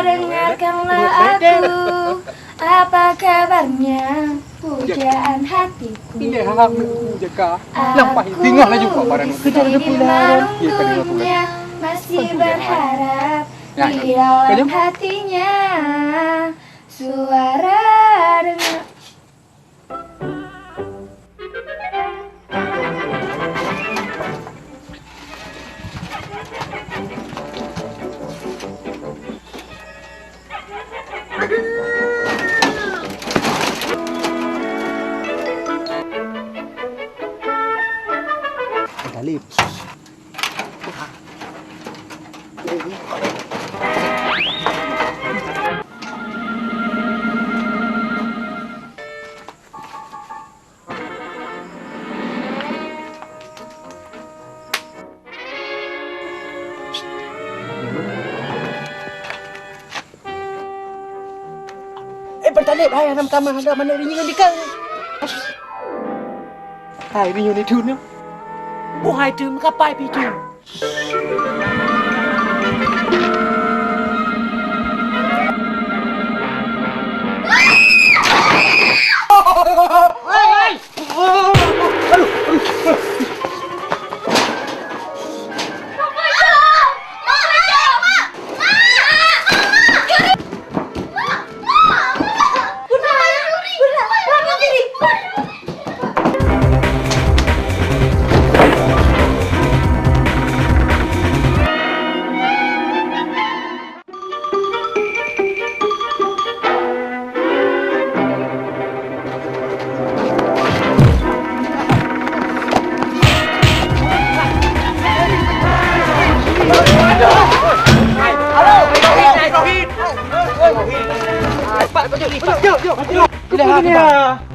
Dengarkanlah aku, apa kabarnya pujaan hatiku. Aku di malam dunia masih berharap di dalam hatinya. Suara Talib. Eh, Bang Talib, hai, hana meutamah, hana meutamah, nyoe dikeue. Hai, nyoe ni thon nyoe. Boh hai thon, meukapai pih thon.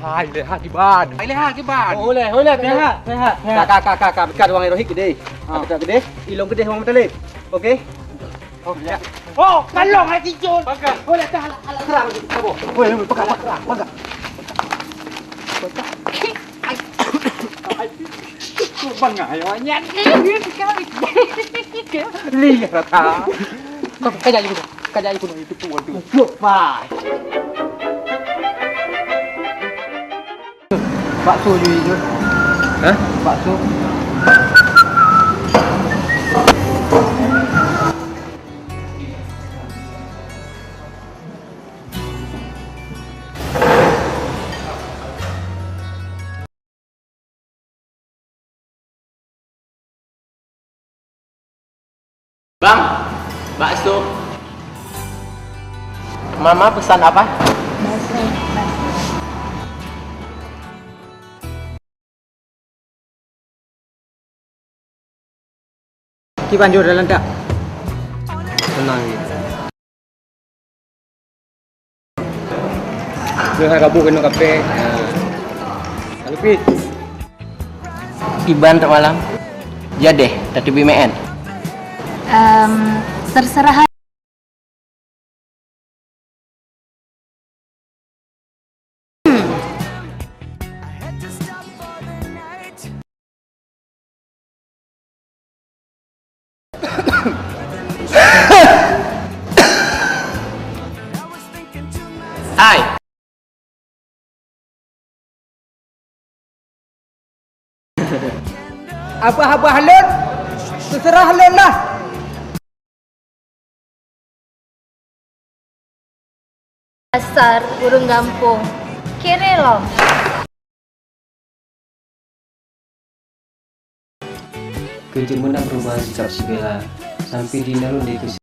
Hai, leha kiban. Hai, leha kiban. Oh, uleh, uleh, leha, leha, leha. Ka, ka, ka, ka, ka, ka, wang rohit gede. Ha, ka gede. Ilong gede wang metalib. Okey. Oh, ya. Oh, kalong hati jol. Pakai. Oh, dah, dah, alah, alah, serang lagi. Apa? Woi, woi, pakai, pakai, pakai. Pakai. Ai. Ai. Bang, ayo, nyan. Lihat rata. Kau kerja aja dulu. Kerja aja dulu, itu tuan tu. Lupa. Bakso je itu. Hah? Bakso. Bang, bakso. Mama pesan apa? Bakso, bakso. Kiban jôh dalam tak? Tenang je. Dia hai kabur kena kafe. Lalu pi. Kiban tak malam. Jadeh, tateubiet meu'en. Em, terserah. Hai. Abah-abah lôn, teuseurah lôn lah. Dasar ureueng gampông, kere lom. Keu jeuet meunan perubahan sikap si Bella, sampai di nalun di keu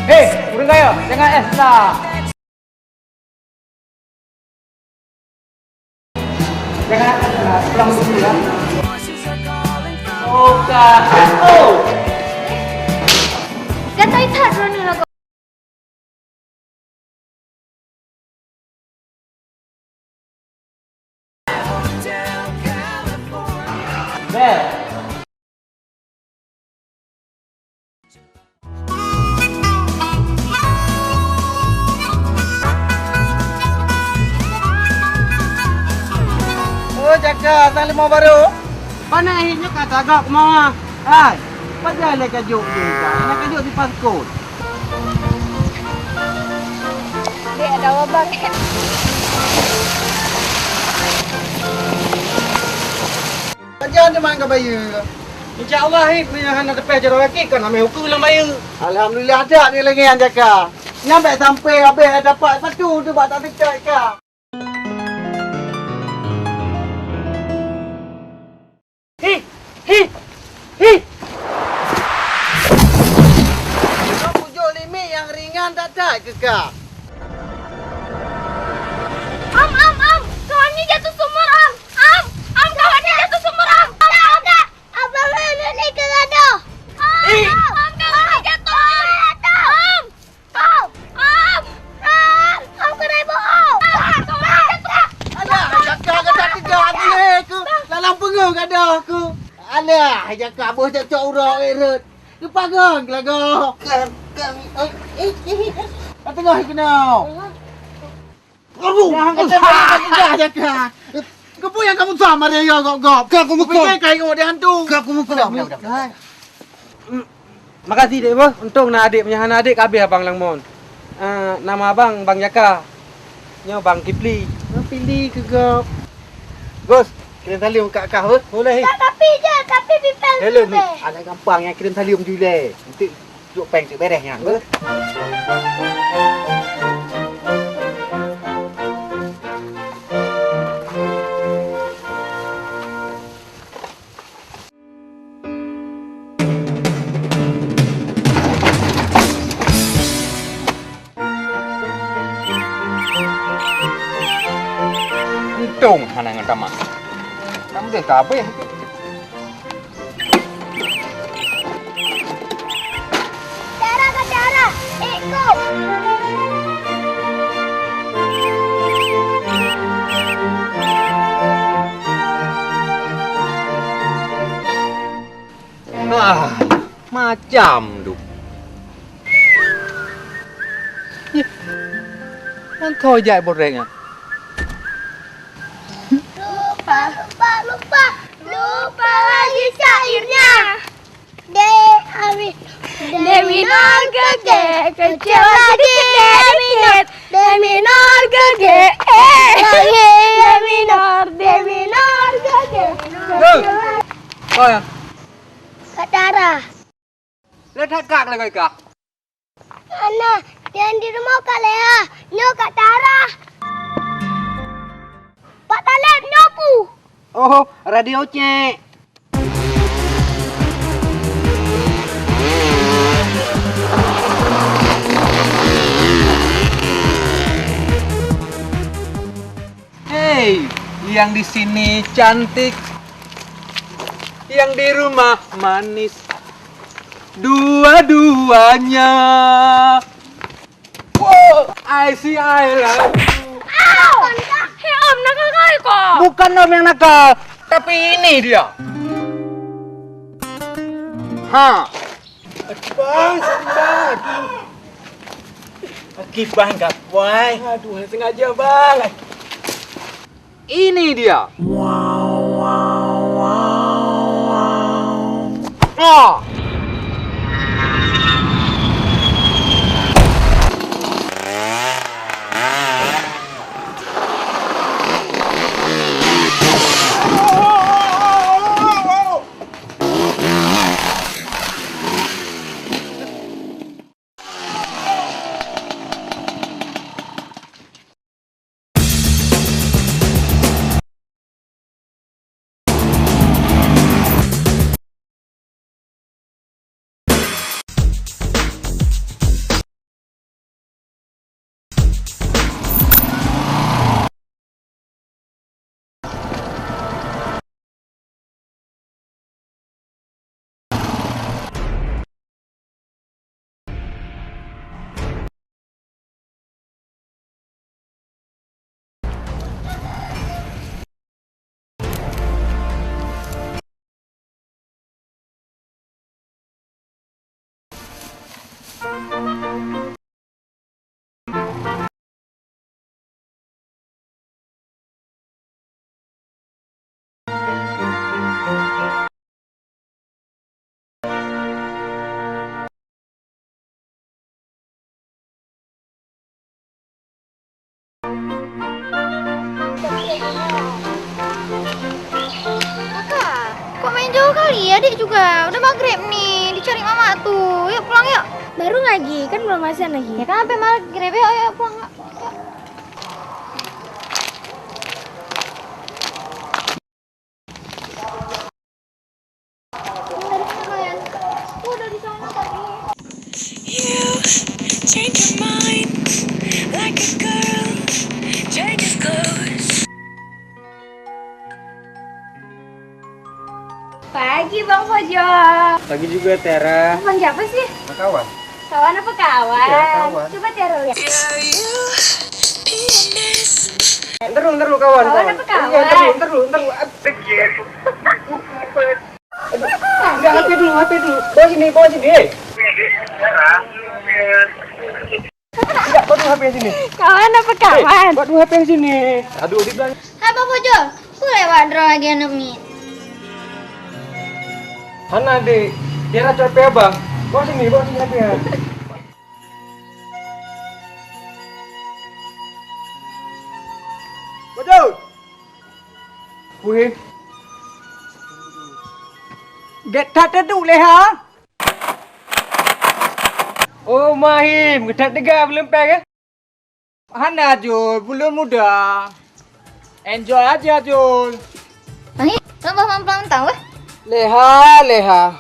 Hei, ureueng kaya, jangan es lah. Jangan es lah, pulang dulu lah. Oh, ka. Oh. Gatai that droeneuh lagoe. Jaka sang limong baru. Pane hé nyoe ka tagak ma. Hai, pajan lé kajok jih ka. Hana kajok di paskot. Dek, ada wabang. Pajan teuma ka bayeue. Insya Allah, hé, meunyoe hana teupeh jaroe gaki, kon hana huköm lam bayeue. Alhamdulillah, adak ni lagèe nyan jaka. Nyan bèk sampai habéh dapat patu tu bak tak dekat ka. Hi, hi, hi. Kujok limit nyang ringan that-that keu ka. Am, am, am, kawan nyoe jatuh sumur, am. Am, am, kawan nyoe jatuh sumur, am. Am, am. Abang, aneuk nyoe ka gadoh. Am, am, kawan nyoe jatuh. Am. Am! Am! Am keuneuk boh! Am! Alah, jaka gata teuga hati, eh, ku. Dalam peungeuh gata ku. Alah, jaka boh cok-cok uroe, eh, rot. Lupa gong, lagoe. Kan, kan, eh, eh, eh, eh. Ka teungoh keunoe. Aduh. Jangan kata, jangan kata, jaka. Keupeue nyang kamu sama dia, ya, gop-gop? Ka aku mukul. Pikir kayu dia hantu. Ka aku mukul. Udah, udah, udah, udah. Makasih, Dek, boh. Untông na adék, meunyo hana adék, ka abéh abang lam mon. Ah, nama abang Bang Jaka. Nyoe Bang Kipli. Bang Pili keu gob. Bos, kirim saleuem keu kah, bos. Boleh. Tak, tapi je, tapi bipel. Hello, Mi. Anak gampang nyang kirim saleuem ju lé. Enteuk juk péng teuk béreh nyan, bos. Untông hana ngon tamah. Tam deh ka abéh. Dara ka dara, ikut. Ah, macam tu. Nyang kau jak borek nyan. Lupa, lupa, lupa, lupa lagi syairnya. Dek Amin. Dek minor gede, kecil lagi dek minor. Dek minor gede, eh. Lagi dek minor, dek minor gede. Hei. Kau ya? Kak Dara. Le that kak le kak. Hana, nyang di rumoh Kak Leha, nyoe Kak Dara. Pak Taleb nyoe pu. Oh, radio cek. Hei, yang di sini cantik, yang di rumah manis, dua-duanya. Wow, I see I love you. Au! Hei, Om, nakal kali kau. Bukan Om yang nakal, tapi ini dia. Ha. Aduh, Bang, sakit, Bang. Aduh. Sakit, Bang, gapai. Aduh, sengaja, Bang. Ini dia. Ah! Iya, adik juga. Udah maghrib nih, dicari mamak tuh. Yuk pulang yuk. Baru lagi, kan belum azan lagi. Ya kan sampai maghrib, yuk, yuk pulang yuk. You change your mind like a girl changes clothes. Pagi, Bang Fojo. Pagi juga, Tiara. Bang siapa sih? Kawan. Kawan apa kawan? Iya, kawan. Coba Tiara lihat. Ntar dulu, ntar dulu, kawan. Kawan apa kawan? Iya, ntar dulu, ntar dulu, ntar dulu. Aduh, enggak, H P dulu, H P dulu. Bawa sini, bawa sini, eh. Enggak, bawa dulu H P sini. Kawan apa kawan? Eh, bawa dulu H P sini. Aduh, dibilang. Hai, Bang Fojo. Boleh wak droe lagi aneuk miet? Hana, Dek. Tiara cok H P abang. Bawa sini, bawa sini H P-nya. Betul. Weh. Gét that teuduek lé ha? Oh, Mahim, geutat teuga buleuen péng, eh? Hana, Jul, buleuen muda. Enjoy aja, Jul. Mahim, nak bah mamplam tau, eh? Leha, leha.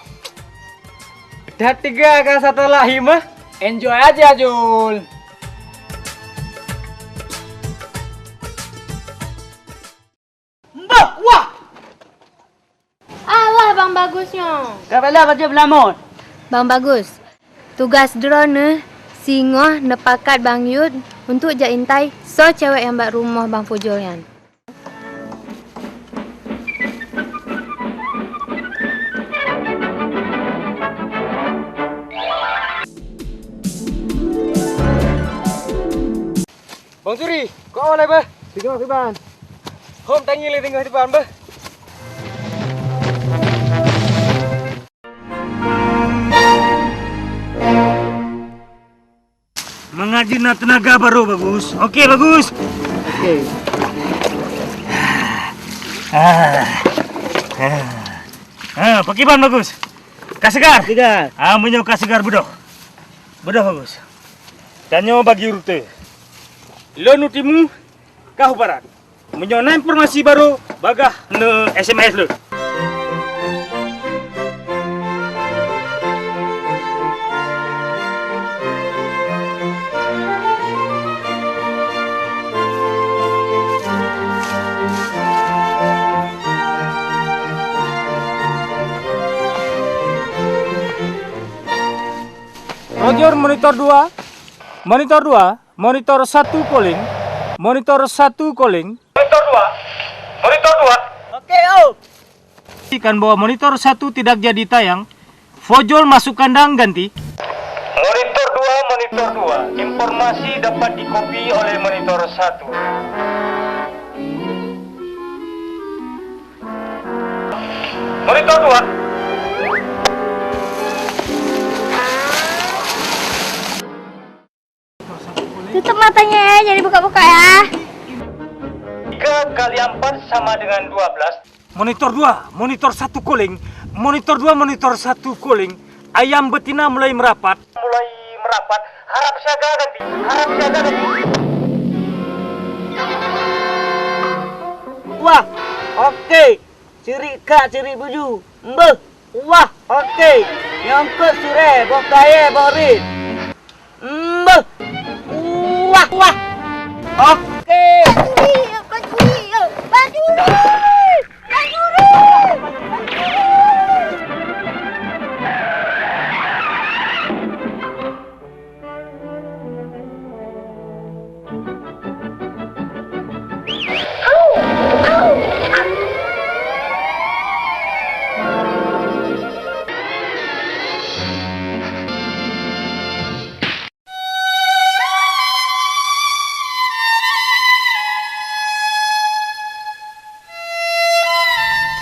Geutat teuga ka satu lahim, eh? Enjoy aja, Jul. Mbah, wah! Alah, Bang Bagus nyoe. Ka bela baju belamot. Bang Bagus, tugas droeneuh singoh neupakat Bang Yud untuk jak intai soe cewek nyang bak rumoh Bang Fujol nyan. Bang Suri, kau awal ai bah. Singoh kiban. Hom tangi lé singoh kiban bah. Mangat jih na teunaga baru, Bagus. Oke, Bagus. Oke. Ah. Ah. Ah, pakiban, Bagus. Ka segar? Segar. Ah, meunyoe ka segar, beudôh. Beudôh, Bagus. Tanyoe bagi rute. Lôn u timu, kah u barat. Meunyoe na informasi baru, bagah neu S M S lôn. Roger, monitor dua. Monitor dua. Monitor satu calling. Monitor satu calling. Monitor dua. Monitor dua. Oke, oh. Pastikan bahwa monitor satu tidak jadi tayang. Fojol masuk kandang ganti. Monitor dua, monitor dua. Informasi dapat dikopi oleh monitor satu. Monitor dua. Tutup matanya ya, jangan dibuka-buka ya. Tiga kali empat sama dengan dua belas. Monitor dua, monitor satu calling. Monitor dua, monitor satu calling. Ayam betina mulai merapat. Mulai merapat. Harap siaga ganti. Harap siaga ganti. Wah, oke. Cirik kak, cirik buju. Mbeuh. Wah, oke. Nyang keu surée, boh kayée, boh rit. Mbeuh. Wah, wah. Oke.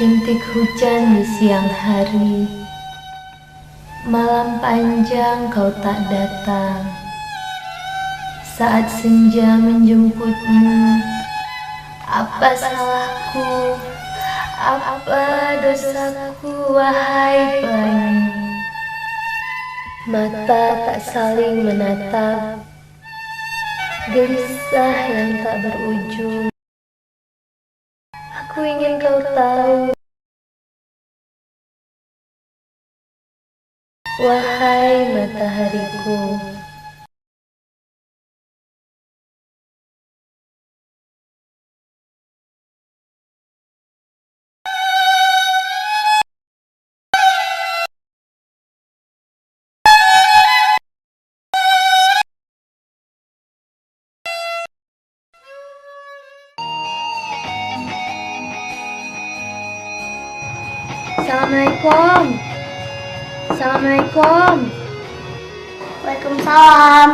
Rintik hujan di siang hari. Malam panjang kau tak datang. Saat senja menjemputmu, apa salahku? Apa dosaku, wahai pelangi? Mata tak saling menatap, gelisah yang tak berujung. Aku ingin kau tahu, wahai matahariku. Assalamualaikum. Assalamualaikum. Waalaikumsalam.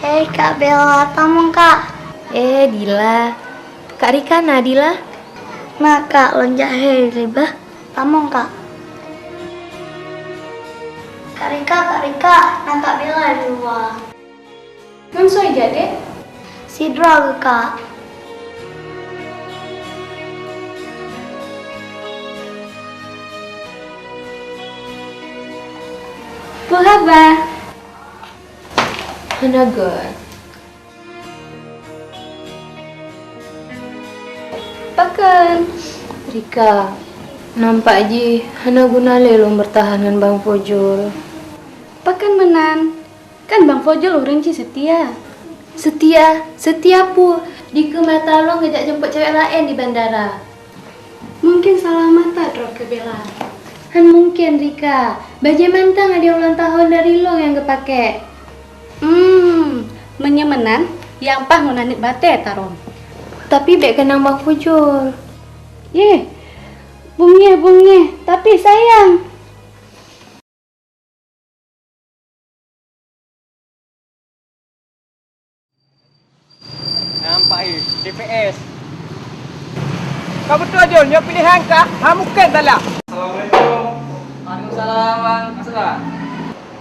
Hei, Kak Bella, tamong, Kak. Eh, Dila. Kak Rika na, Dila? Na, Kak, lôn jak hei ribah. Tamong, Kak. Kak Rika, Kak Rika, na Kak Bella di luwa. Ngon soe jak, Dek? Sidroe geuh, Kak. Peue haba? Hana göt. Pakon? Rika, nampak jih hana guna lé lôn beurtahan ngon Bang Fojol. Pakon meunan? Kan Bang Fojol ureueng cit seutia. Seutia? Seutia peue? Dikeue mata lôn geujak jemput cewek laén di bandara. Mungken salah mata droe keu Bella. Han mungken, Rika. Bajée mantong hadiah ulang tahun dari lôn nyang geupakée. Hmm, meunyoe meunan, nyang paih ngon aneuk batée tarông. Tapi bék keunong Bang Fojol. Yeh, beungéh-beungéh, tapi sayang. Nampak, eh, T P S. Ka beutôi, Jun, nyoe piléhan kah? Ha, mungken salah. Assalamualaikum. Waalaikumsalam, Bang. Masuk, Bang.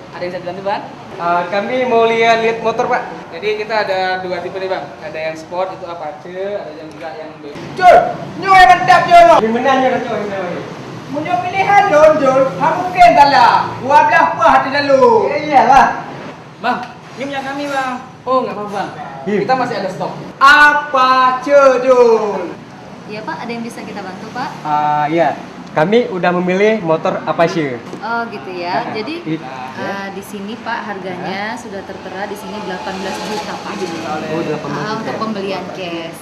Ada yang bisa dibantu, Bang? Ah, kami mau lihat, lihat motor, Pak. Jadi, kita ada dua tipe nih, Bang. Ada yang sport, itu Apache, ada yang juga yang Jun, nyoe mantap, Jun. Di mana nyoe, Jun? Meunyoe piléhan lôn, Jun, ha mungken salah. Dua blah paih hati lalu. Ya, iyalah. Bang, ini punya kami, Bang. Oh, nggak apa-apa, Bang. Iya. Kita masih ada stok. Apache, Jun? Iya, Pak, ada yang bisa kita bantu, Pak? Ah, iya. Kami udah memilih motor Apache. Oh, gitu ya. Heeh. Jadi, eh, di sini, Pak, harganya sudah tertera di sini delapan belas juta, Pak. Oh, delapan belas juta. Ah, untuk pembelian cash.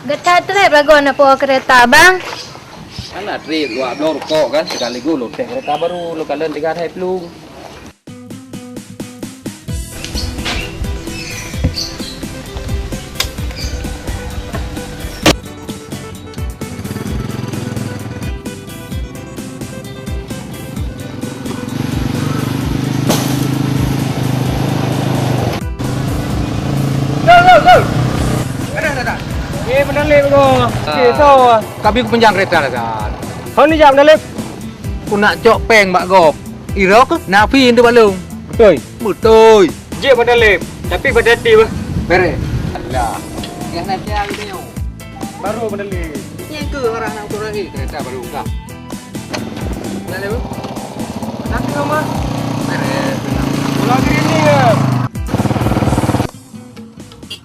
Gata trép lagoe na po keureta, Bang. Hana trép, dua bloe rukok kan, sekaligus lôn teh keureta baru, lôn kalon tiga hai plueng. Go, go, go! Kadang, kadang. Eh, beunaleb ko. Ah. Okey, so. Kabi kupeunjang keureta dah, San. Hon ni jak beunaleb. Ku nak cok péng bak gob. Irok, na phi untuk bak lôn. Beutôi. Beutôi. Jeuet beunaleb, tapi bak hati bah. Bereh. Alah. Yang nak cari dia. Baru beunaleb. Nyang keu orang nak turun lagi, keureta baru buka. Beunaleb, Bu? Nanti mama. Bereh. Pulang ke sini ya.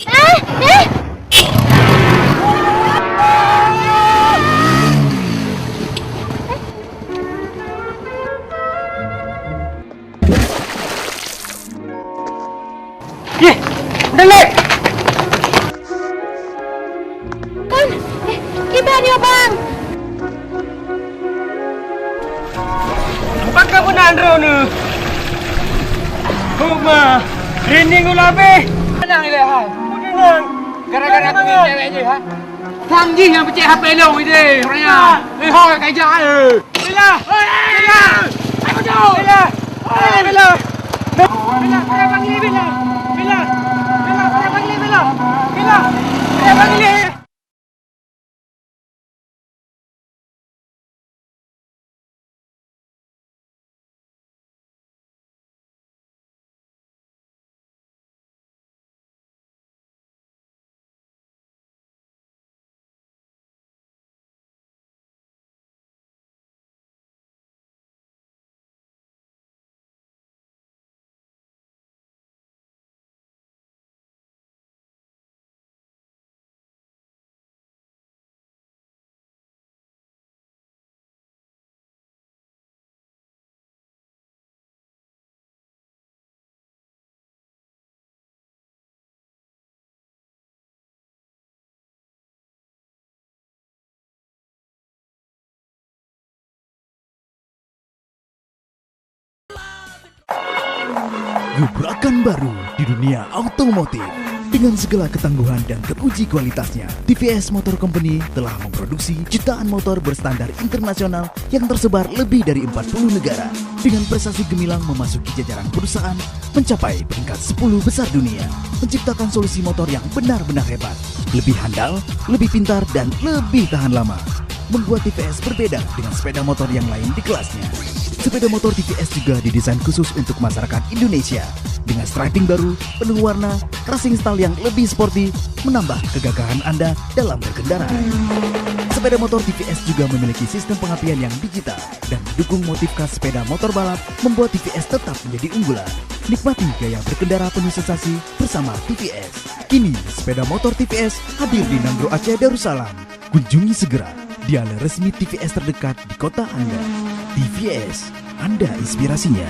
Eh, eh. Yeh, Delek! Kan, eh, kiban nyoe, Bang. Pakon meunan droeneuh? Huma, rinding ulôn abéh. Tenang ilée hai. Tenang. Gara-gara aku ni cewek je, ha? Bang jih nyang peucék H P lôn ideh, ureueng nyan. Eh, hoi, kaijak, eh. Bella! Bella! Aku jauh! Bella! Bella! Bella! Bella! Bella! Bella! Bella! Bella! Bella! Bella! Bella! Gebrakan baru di dunia otomotif. Dengan segala ketangguhan dan teruji kualitasnya, T V S Motor Company telah memproduksi jutaan motor berstandar internasional yang tersebar lebih dari empat puluh negara. Dengan prestasi gemilang memasuki jajaran perusahaan mencapai peringkat sepuluh besar dunia, menciptakan solusi motor yang benar-benar hebat, lebih handal, lebih pintar, dan lebih tahan lama. Membuat T V S berbeda dengan sepeda motor yang lain di kelasnya. Sepeda motor T V S juga didesain khusus untuk masyarakat Indonesia. Dengan striping baru, penuh warna, racing style yang lebih sporty, menambah kegagahan Anda dalam berkendara. Sepeda motor T V S juga memiliki sistem pengapian yang digital dan didukung motif khas sepeda motor balap, membuat T V S tetap menjadi unggulan. Nikmati gaya berkendara penuh sensasi bersama T V S. Kini, sepeda motor T V S hadir di Nanggroe Aceh Darussalam. Kunjungi segera dealer resmi T V S terdekat di kota Anda. T V S, Anda inspirasinya.